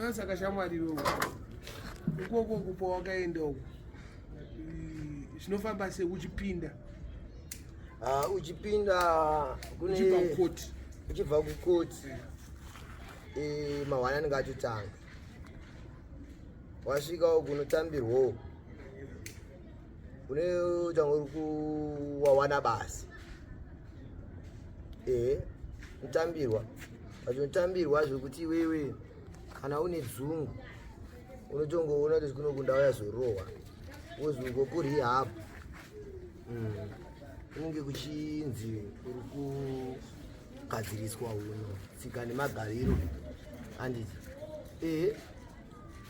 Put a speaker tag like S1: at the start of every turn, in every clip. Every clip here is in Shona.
S1: Saka shamwari iwewe ukoko kupa wakaenda uko zvinofamba sei uchipinda?
S2: Ah, uchipinda kune
S1: uchibva kukoti
S2: uchibva kukoti eh, mahwana anenge achitanga wasvika uku unotambirwawo une tanga uri kuwawana basa ehe unotambirwa vachinotambirwa zvekuti iwewe kana une dzungu unotongoona kuti kuno kundau yazorohwa wozi uko kurehab kunenge kuchinzi uri kugadziriswa uno tsika nemagariro handiti ehe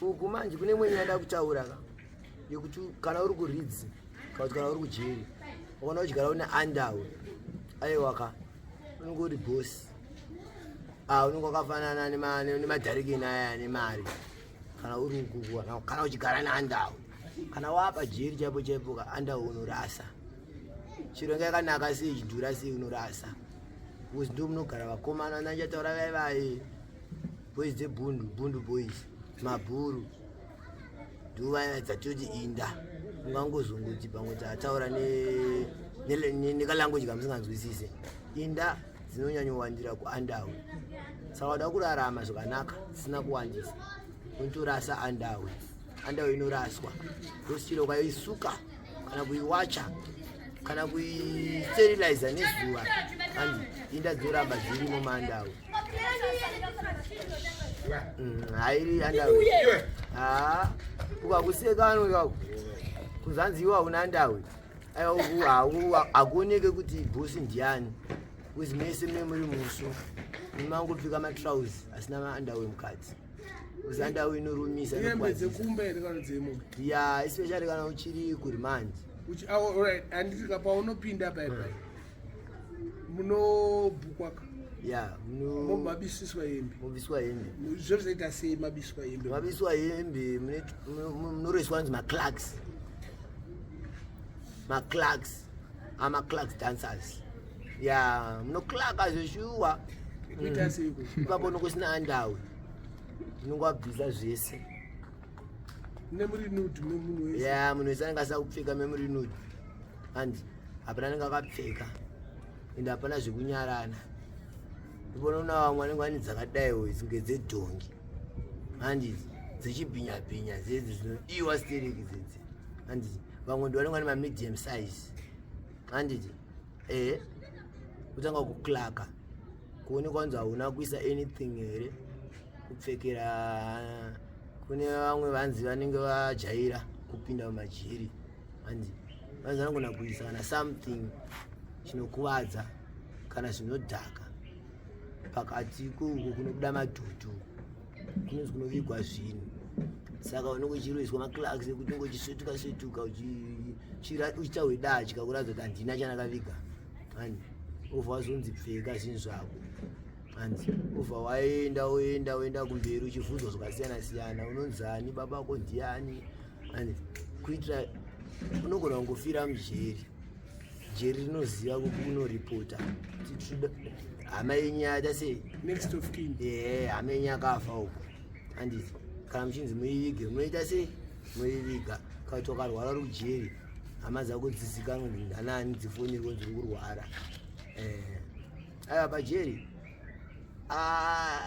S2: uku manje kune imwe nyaya kutaura ka yekuti kana uri kuridzi kana kuti kana uri kujeri ukaona uchigara une andawe aiwa ka unenge uri bosi ah, unenge wakafanana nemadharikeni aya nemari kana uri ukuku kana uchigara neandawe kana wapa jeri chaipo chaipo ka andawe unorasa chiro inga yakanaka sei chidhura sei unorasa because ndo munogara vakomana nandichataura vai vai boys dzebhundu bhundu boys mabhuru ndovaya dzatoti inda ungangozongoti pamwe tataura nekalanguage kamusinganzwisise inda dzinonyanyowandira kuandawe saka wada kurarama zvakanaka dzisina kuwandisa unotorasa andawe andawe inoraswa ndosichiro ukaisuka kana kuiwacha kana kuisteriliza nezuva hanzi inda dzinoramba dzirimo maandawe hairi andawe haa ukakuseka anoikako kuzanzi iwe hauna andawe aiwa hakuoneke kuti bhosi ndiani kuzi mese mune muri muso mangopfeka matrausi asina maandawe mukati kuzi andawe inorumisa
S1: hembe dzekumba here kana dzemo
S2: ya especially kana uchiri kuremand
S1: handiti paunopinda paipai munobhukwa ka
S2: ya
S1: mabisiswa hembe
S2: mobiswa hembe
S1: zvozvoita sei mabiswa hembe
S2: mabiswa hembe munoroiswa anzi maclarks maclarks amaclarks dancers ya munoclarka zveshuwa
S1: kuita seiko
S2: ipapo unokusina andawe unonge wabvisa zvese
S1: nemuri nude munhu wese
S2: ya munhu wese anenge asina kupfeka memory nude and hapana anenge akapfeka ende hapana zvekunyarana iponoona vamwe vanenge vane dzakadaiwo idzi kunge dzedhongi handizi dzechibhinyabhinya dzedzi dzinodiwa stereki dzedzi handizi vamwe ndo vanenge vane mamedium size handiti ehe kutanga kuklaka kuonekwa kunzi hauna kuisa anything here kupfekera kune vamwe vanzi vanenge vajaira kupinda mumajeri hanzi vanzi vanogona kuisa kana something chinokuvadza kana zvinodhaka pakati kuuko kunobuda madhudhu kunonzi kunovigwa zvinhu saka unenge uchiroiswa maclarks ekuti unge uchisvetuka svetuka uchiita wedatya kuratidza kuti handina chandakaviga and obva wazonzi pfeka zvinhu zvako hanzi obva waenda woenda woenda kumberi uchibvunzwa zvakasiyana siyana unonzani baba vako ndiani and kuitira unogona kungofira mujeri jeri rinoziva kuti unoripota hama yenyu yaita sei
S1: next of kin
S2: ee hama yenyu yakafa uko handiti kana muchinzi muivige munoita sei muiviga kana kuti wakarwara uri kujeri hama dzako dzizikanwe kuti ndanani dzifonirwe dziri kurwara aiwa pajeri ah,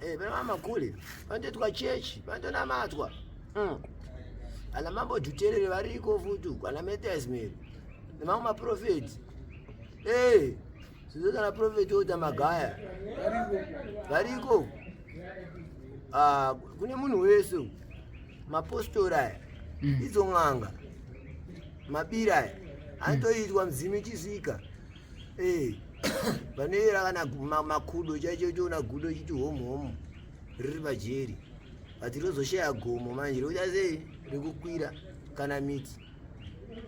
S2: eh, pana mamakule panotoitwa chechi panotonamatwa Ana mambo Dhuterere variko futi uko, ana Mathias Mary nemamwe maprofeti. Eh, sizo kana profeti ota magaya variko. Ah, kune munhu wese uko. Mapostori aya idzo n'anga mabira aya anotoitwa mudzimu ichisvika. Eh, vanoyera kana makudo chaicho toona gudo chiti homu homu riri pajeri. But rozoshaya gomo manje roita sei rekukwira kana miti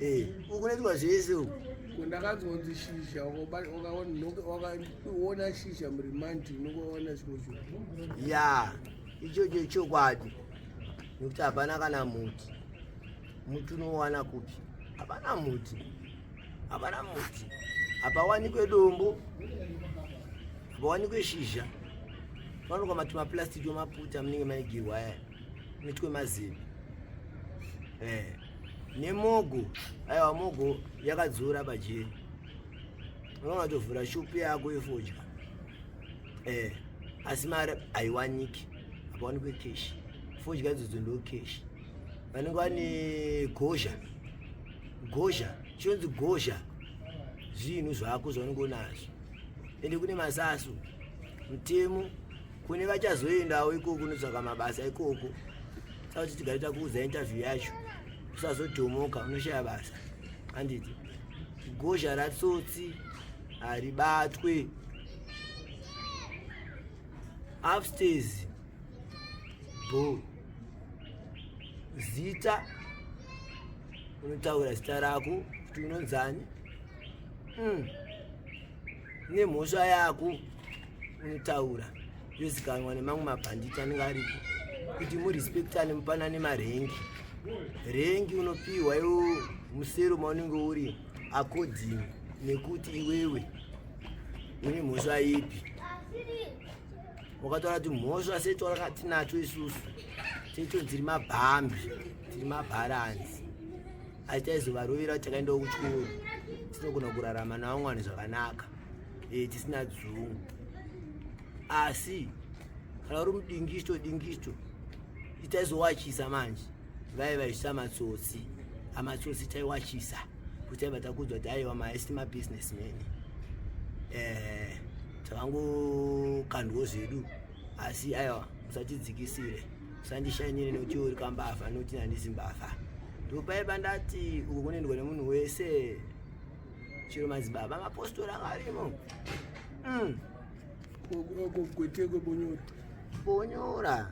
S2: eh uku kunoitwa zvese uku
S1: Ko ndakanzwa kunzi shizha wakaona shizha murimandi unongoona chimwe chinhu
S2: ya ichocho chokwadi nekuti hapana kana muti muti unowana kupi hapana muti hapana muti hapawanikwe dombo hapawanikwe shizha. Vanoka matuma plastic omaputa munenge maigirwa aya mitwe mazivi eh nemogo aiwa mogo yakadzora pajeri unoona tovhura shupi yako yefodya eh asi mari haiwaniki hapawanikwe keshi fodya idzodzo ndo keshi vanenge vane gozha gozha chinonzi gozha zvinhu zvako zvaunenge unazvo ende kune masasu mutemo kune vachazoendawo ikoko kunotsvaka mabasa ikoko saka kuti tigare takuudza interview yacho usazodhomoka unoshaya basa handiti gozha ratsotsi haribatwe upstairs bo zita unotaura zita rako kuti unonzani mm. Nemhosva yako unotaura yozikanwa nemamwe mabhanditi anenge aripo kuti murespectane mupanane marengi rengi unopiwa iwo musero maunenge uri according nekuti iwewe une mhosva ipi wakataura kuti mhosva setwakatinacho isusu teitonzi tiri mabhambi tiri mabharanzi asi taizovarovera kuti takaendawo kuchikoro tinogona kurarama navamwe vanhu zvakanaka e, tisina dzungu asi kana uri mudingisto dingisto itaizowachisa manje vaye vaisa matsotsi amatsotsi taiwachisa kuti taiva takudzwa kuti aiwa maesti mabusinessman eh, takangokandwawo zvedu asi aiwa musatidzikisire musandishainire nekuti uri kambavha nekuti handisi mbavha ndopaiba ndati uko kunoendwa nemunhu wese chero madzibaba mapostori anga arimo mm.
S1: Gwete bonyora
S2: bonyora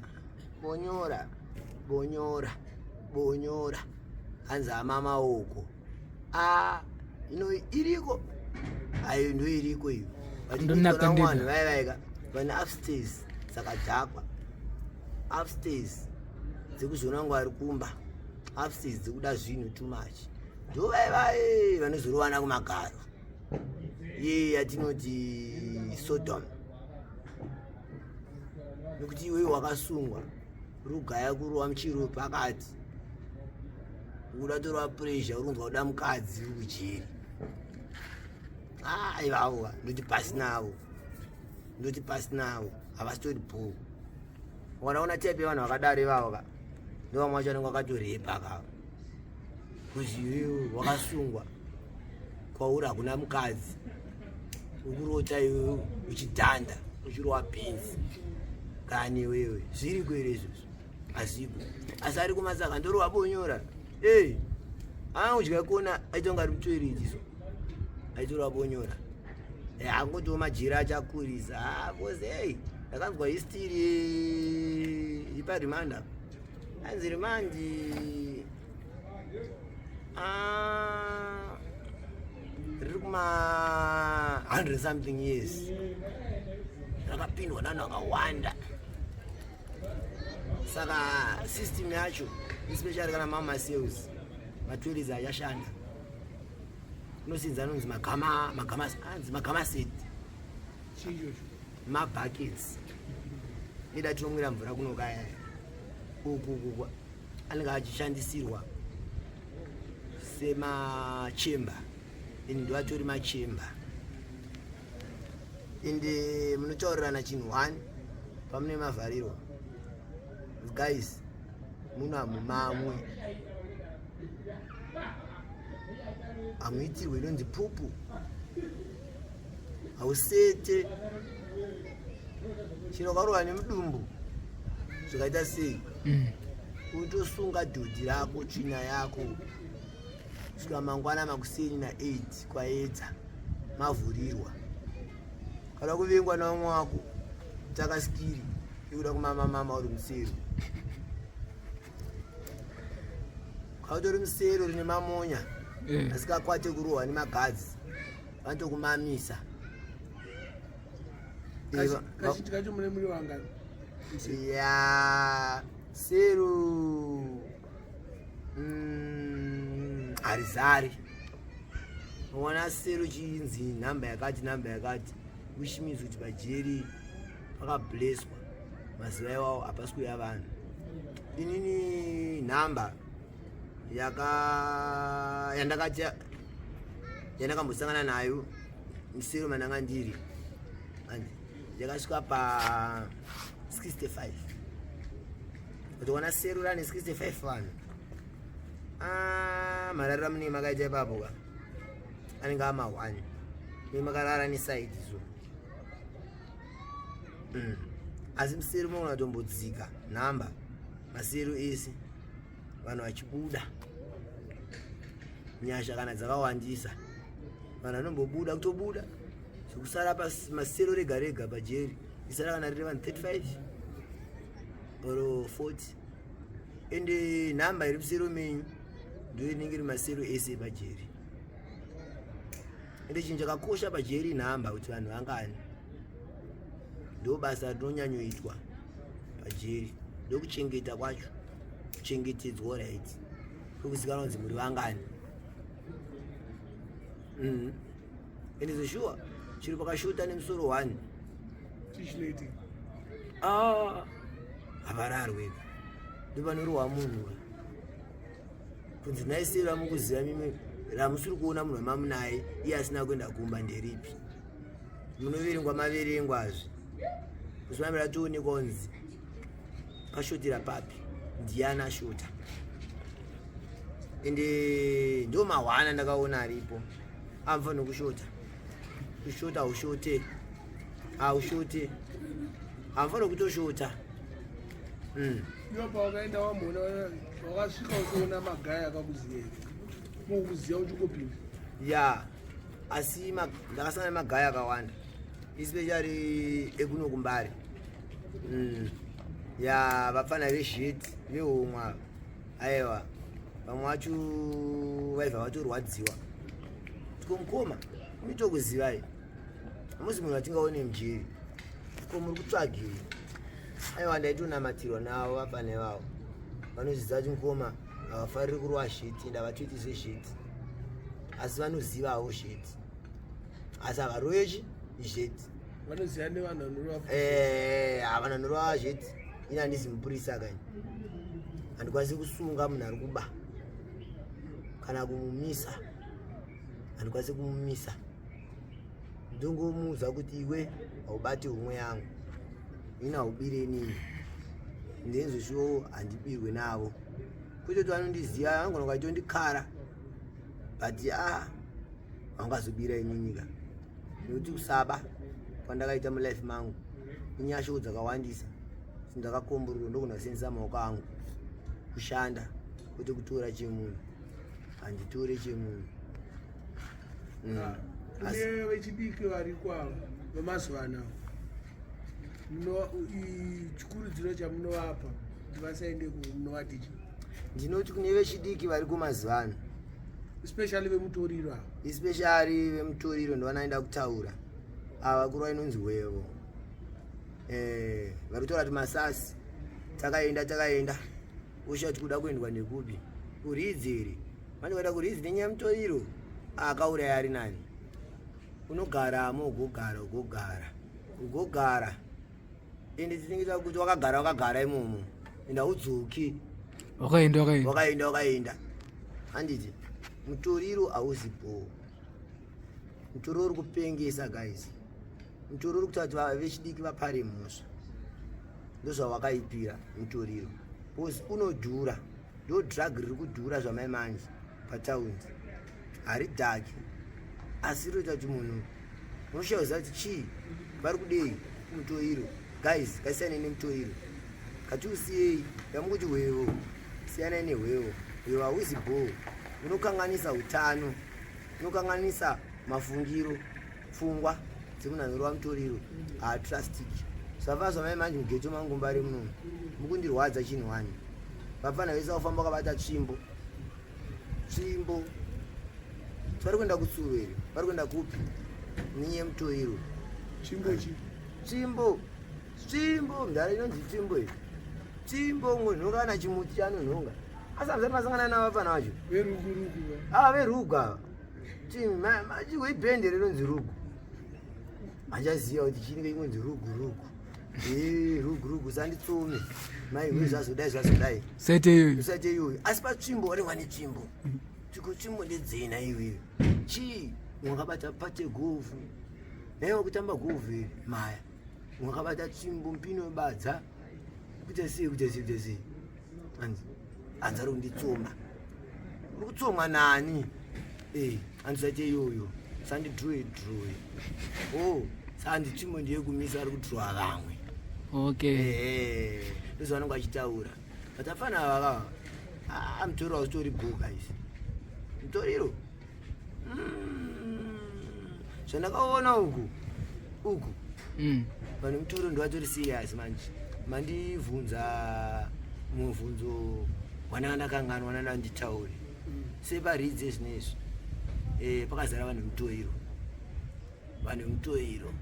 S2: bonyora bonyora bonyora hanzi ama maoko a ino iriko ayo ndo iriko iyo vanhu vaya vaika vane upstairs dzakadhakwa upstairs dzekuzoona ngo vari kumba upstairs dzekuda zvinhu too much ndo vaye vaye vanozorovana kumagaro ye yatinoti sodom nekuti iwe wakasungwa rugaya kurova muchiro pakati ukuda torova pressure uri kunzwa kuda mukadzi uri kujeri ah, ivavo ndoti pasi navo ndoti pasi navo havasitori bhoo wanaona type yevanhu vakadaro ivavo ka ndovamwe vacho vanenge vakatorepa ka kuzi iwewe wakasungwa kwauri hakuna mukadzi ukurota iwewe uchidhanda uchirova bhinzi kani iwewe zviriko here izvozvo hazviko asi ari kumasaka ndorova bonyora ei anodya kona aita kunge ari mutoireti so aitorova bonyora eh, angotiwo majira achakurisa ah, bcause ei ndakanzwa histiri iparimanda anzi rimandi ah, riri kuma 100 something years rakapindwa nanhu akawanda saka system yacho especially kana mama sales matoiles achashanda unosinza anonzi magama magama anzi magama set mabuckets ida tinomwira mvura kunokaya uku uku anenge achishandisirwa semachemba ini ndoatori machemba ende munotaurirana chinhu one pamune mavharirwa guys muno hamumamwe hamuitirwe inonzi pupu hausete chero ukarova nemudumbu zvikaita sei mm. utosunga dhodhi rako tsvina yako kusvika mangwana makuseni na8 kwaedza mavhurirwa kana kuvengwa navamwe wako takasikiri ikuda kumama mama uri musero kautori musero rine mamonya eh. asikakwate kurohwa nemagadzi vanotokumamisa ya sero mm, harizari unoona sero chinzi nhamba yakati nhamba yakati which means kuti pajeri pakableswa. Mazuva iwawo hapasi kuuya vanhu. Inini nhamba yaka yandakati yandakambosangana nayo musero mandanga ndiri yakasvika pa 65. Utoona sero rane 65 vanhu. Ah, mararira munenge makaita ipapo ka anenge ama 1 mune makarara nesaidi so. Asi musero munogona kutombodzika nhamba masero ese vanhu vachibuda nyasha kana dzakawandisa vanhu vanombobuda kutobuda zvekusara masero rega rega pajeri isara kana riri vanhu 35 or 40. Ende nhamba iri musero menyu ndo inenge iri masero ese pajeri. Ende chinhu chakakosha pajeri nhamba, kuti vanhu vangani, ndo basa rinonyanyoitwa pajeri, ndokuchengeta kwacho, kuchengetedzwa right, kwekuzikanwa kunzi muri vangani. Ende zveshuwa chiri pakashota nemusoro 1.
S1: Chii chinoitika?
S2: Ah, havararwe, ndopanorohwa munhu kunzi naisei ramukuziva mimwe ramusiri kuona munhu wamamunaye iye asina kuenda kumba nderipi. Munoverengwa maverengwazve kusimamira toonekwa kunzi pashotera papi, ndiani ashota. Ende ndo mahwana ndakaona aripo amufanira kushota. Kushota haushote, haushote, hamufanira kutoshota.
S1: Iwe pawakaenda wamuona, wakasvika uchiona magaya akakuziva here? Mokuziva uchingopinda?
S2: Ya, asi ndakasangana nemagaya akawanda, especially ekuno kuMbare. Ya, vapfana vezheti vehomwe ava, aiwa, vamwe vacho vaibva vatorwadziwa tiko mukoma unitokuzivai, hamuzi munhu atingaone mujeri, ko muri kutsvagei? Aiwa, ndaitonamatirwa navo vapfana ivavo, vanozviziva kuti mukoma havafariri kurwa shiti, ende havatoiti zveshiti, asi vanozivawo shiti, asi havarovechi zheti.
S1: Vanoziva nevanhu vanorova?
S2: Eh, havana norova zheti. Ini handisi mupurisa kani, handikwanisi kusunga munhu ari kuba kana kumumisa, handikwanisi kumumisa. Ndongomuudza kuti iwe haubati homwe yangu, ini haubire inini, ndenzoshuwo handibirwe navo. Kwete kuti vanondiziva, vanogona kwaitondikara, but a haungazobira inini ka, nekuti kusaba kwandakaita mulife mangu inyasho dzakawandisa. Ndakakomborerwa, ndogona kusenzesa maoko angu kushanda, kwete kutora chemunhu. Handitore chemunhu.
S1: Kune vechidiki variko ava vemazuva anao, chikurudziro chamunovapa kuti vasaende munovati chii?
S2: Ndinoti kune vechidiki vari kumazuva ano,
S1: especially vemutoriro ava.
S2: Especially vemutoriro, ndovanaenda kutaura ava kurwa inonzi hwevo. Vari kutaura kuti masasi takaenda, takaenda usha tikuda kuendwa nekupi, kuridzi here? Manje kuenda kuridzi nenyaya yemutoriro, akauraya ari nani, unogaramo ugogara, ugogara, ugogara. Ende tinenge takuti wakagara, wakagara imomo, ende haudzoki.
S3: Wakaenda, wakaenda.
S2: Wakaenda, wakaenda, handiti? Mutoriro hauzi bhoo, mutoriro uri kupengesa guys, mutoriro uri kuita kuti vechidiki vapare mhosva, ndozvawakaipira mutoriro, because unodhura, ndo drug riri kudhura zvamai manje pataundi. Haridhaki, asi rinoita kuti munhu unoshayiwa kuti chii, vari kudei kumutoriro. Guys, ngasiyanei nemutoriro, katiusiyei. Yamukuti hwevo, siyanai nehwevo. Hwevo hauzi bhoo, unokanganisa utano, unokanganisa mafungiro, pfungwa dzemunhu anorova mutoriro haatrustiki. Zvafaa zvamai manje mughetto mangu Mbare munomu mukundirwadza chinhu wani, vapfana vese vakufamba vakabata tsvimbo, tsvimbo. Vari kuenda kutsuro here? Vari kuenda kupi ninye yemutoriro?
S1: Chimbo chi?
S2: Tsvimbo, tsvimbo mudhara, inonzi tsvimbo iyi, tsvimbo ngonhonga kana chimuti chanonhonga, asi hamuzati masangana navo vapfana vacho.
S1: Verugurugu?
S2: Ava verugu ava, chihwe bhende rinonzi rugu, handichaziva kuti chinenge ingonzi rugu rugu. Rugu rugu sanditsume maiwe, zvazodai zvazodai.
S3: Saite iyoyo.
S2: Usaite iyoyo, asi patsvimbo vanenge vane tsvimbo. Tiko tsvimbo ndedzena iwewe? Chii wakabata pate govhu naiwa kutamba govhu here maya wakabata tsvimbo mpino badza kuita sei, kuita sei, kuita sei? Hanzi hanzi ari kunditsoma. Uri kutsomwa nani? Hanzi usaite iyoyo, sandidrowe drowe. O, sandi tsvimbo ndiyekumisa ari kudrowa vamwe.
S3: Okay.
S2: Ndozvanenge vachitaura, but afana vava mutoriro hausitori go guys, mutoriro. Zvandakaona uku uku, vanhu mutoriro ndovatori serious. Manje mandibvunza mubvunzo wandanga ndakanganwa nandanditaure separidze zvinezvi. Pakazara vanhu mutoriro, vanhu vemutoriro.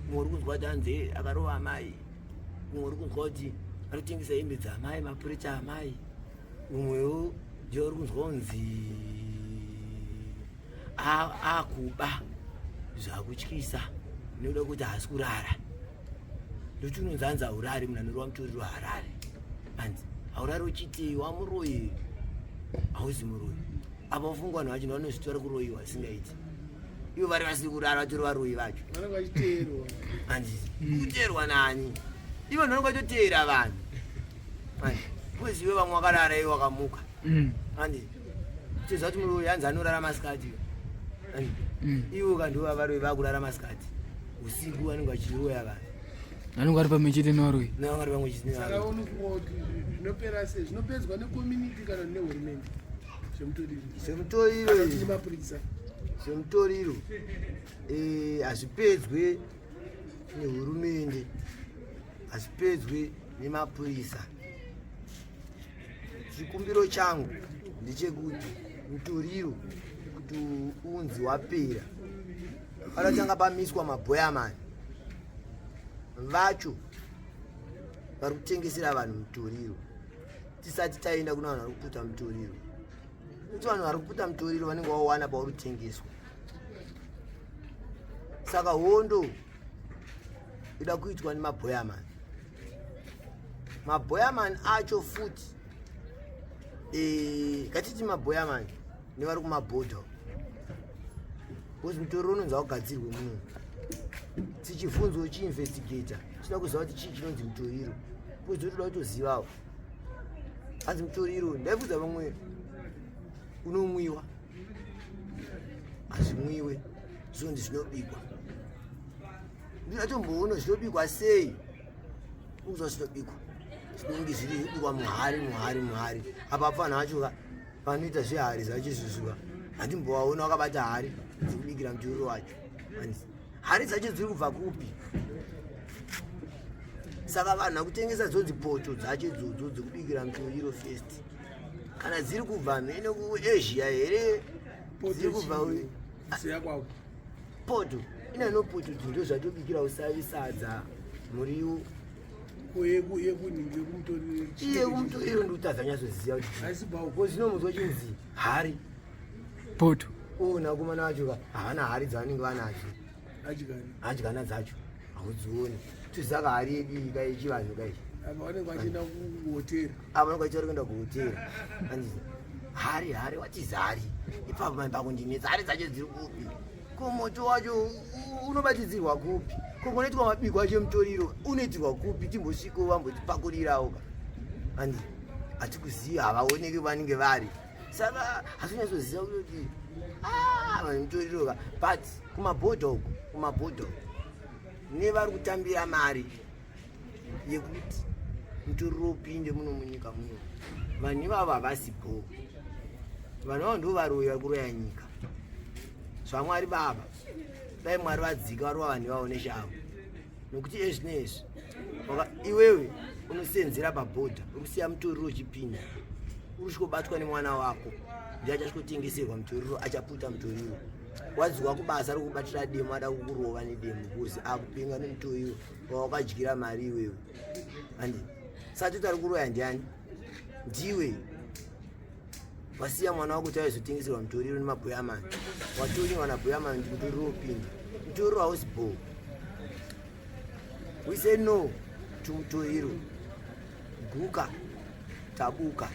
S2: Mumwe uri kunzwa kuti hanzi akarova amai, mumwe uri kunzwa kuti ari kutengesa hembe dzaamai, mapureta amai, umwewo ndiye uri kunzwa kunzi akuba zvakutyisa nekuda kuti haasi kurara. Ndokuti unonzi hanzi haurari, munhu anorova mutoriro harari. Hanzi haurari uchiti wamuroyi, hauzi muroyi. Apa ufunga vanhu vacho vanozvitora kuroyiwa isingaiti, ivo vari vasiri kurara vatori varoyi vacho.
S1: Vanenge vachiteerwa.
S2: Hanzi kuteerwa nani? Ivo vanhu vanenge vachitoteera vanhu. Hanzi because iwe vamwe vakarara, iwe wakamuka. Handi tiziva kuti muroyi hanzi anorara masikati. Handi ivo kandova varoyi vakurara masikati, usiku vanenge vachiroya vanhu.
S3: Vanenge vari pamwe chete nevaroyi.
S2: Nevange vari pamwe chete
S1: Saka
S2: nevaroyi.
S1: Unofunga kuti zvinopera sei? Zvinopedzwa necommunity kana nehurumende zvemutoriro?
S2: Zvemutoriro
S1: Kana kuti
S2: izvi,
S1: nemapurisa?
S2: Zvemutoriro hazvipedzwe nehurumende, hazvipedzwe nemapurisa. Chikumbiro changu ndechekuti mutoriro kuti unzi wapera, panotanga pamiswa mabhoyamani vacho vari kutengesera vanhu mutoriro, tisati taenda kuna vanhu vari kuputa mutoriro, kuti vanhu vari kuputa mutoriro vanenge vawana pauri kutengeswa. Saka hondo ida kuitwa nemabhoyamani, mabhoyamani acho futi. Ngatiti mabhoyamani nevari kumabhodha, because mutoriro unonzi haugadzirwe muno. Tichibvunzwa, uchiinvestigata, chida kuziva kuti chii chinonzi mutoriro, because totoda kutozivawo. Hanzi mutoriro, ndaibvunza vamwe, unomwiwa? Hazvimwiwe, zvinonzi zvinobikwa. Ndinotomboona zvinobikwa sei, ukuzwa zvinobikwa zvinonge zviri zvibikwa muhari, muhari, muhari. Apa vanhu vacho ka vanoita zvehari zvacho izvozviva, handimbovaona vakabata hari dzekubikira mutoriro wacho. Hanzi hari dzacho dziri kubva kupi? Saka vanhu vakutengesa dzonzi poto dzacho idzodzo dzekubikira mutoriro first, kana dziri kubva mhene kuAsia here, dziri kubva
S1: Ziya kwavo.
S2: Poto inano poto ndo zvatobikira usavi, sadza, muriwo.
S1: Yekuningi yekumutoriro?
S2: Iye kumutoriro ndikutadza nyatsoziva kuti
S1: Haisi bhau.
S2: Because inomunzwa chinzi hari.
S3: Poto.
S2: Ona vakomana vacho ka havana hari dzavanenge vanadzo.
S1: Adyani.
S2: Hadyana dzacho haudzioni, tozaka hari yedu iyi ka yechivanhu ka iyi.
S1: Apa vanenge vachienda kuhotera.
S2: Apa vanenge vachitora kuenda kuhotera. Hanzi hari, hari watizi hari ipapo mai pakundinetsa, hari dzacho dziri kupi? Ko moto wacho unobatidzirwa kupi? Ko kunoitwa mabiko acho emutoriro unoitirwa kupi? Timbosviko vambotipakurirawo ka. Handi hatikuziva, havaoneki vanenge vari. Saka hatinyatsoziva kuti vanhu mutoriro ka. But kumabhodha uko, kumabhodha uko nevari kutambira mari yekuti mutoriro upinde muno munyika muno, vanhu ivavo havasi bho. Vanhu ivavo ndo varoyi vari kuroya nyika. ZvaMwari baba, dai Mwari vadzika varova vanhu ivavo neshavo, nokuti ezvinezvi iwewe unosenzera pabhodha, uri kusiya mutoriro uchipinda, uri kusvikobatwa nemwana wako, ndiye achasvikotengeserwa mutoriro, achaputa mutoriro. Wadzwa kubasa ri kubatira demo, ada kukurova nedemo because akupenga nemutoriro wawakadyira mari iwewe. Handi sati tari kuroya ndiani? Ndiwe wasiya mwana wako kuti aizotengeserwa mutoriro nemabhoyamani, watonyiwa nabhoyamani kuti mutoriro upinde. Mutoriro hausi bho. We say no to mutoriro. Guka tabuka.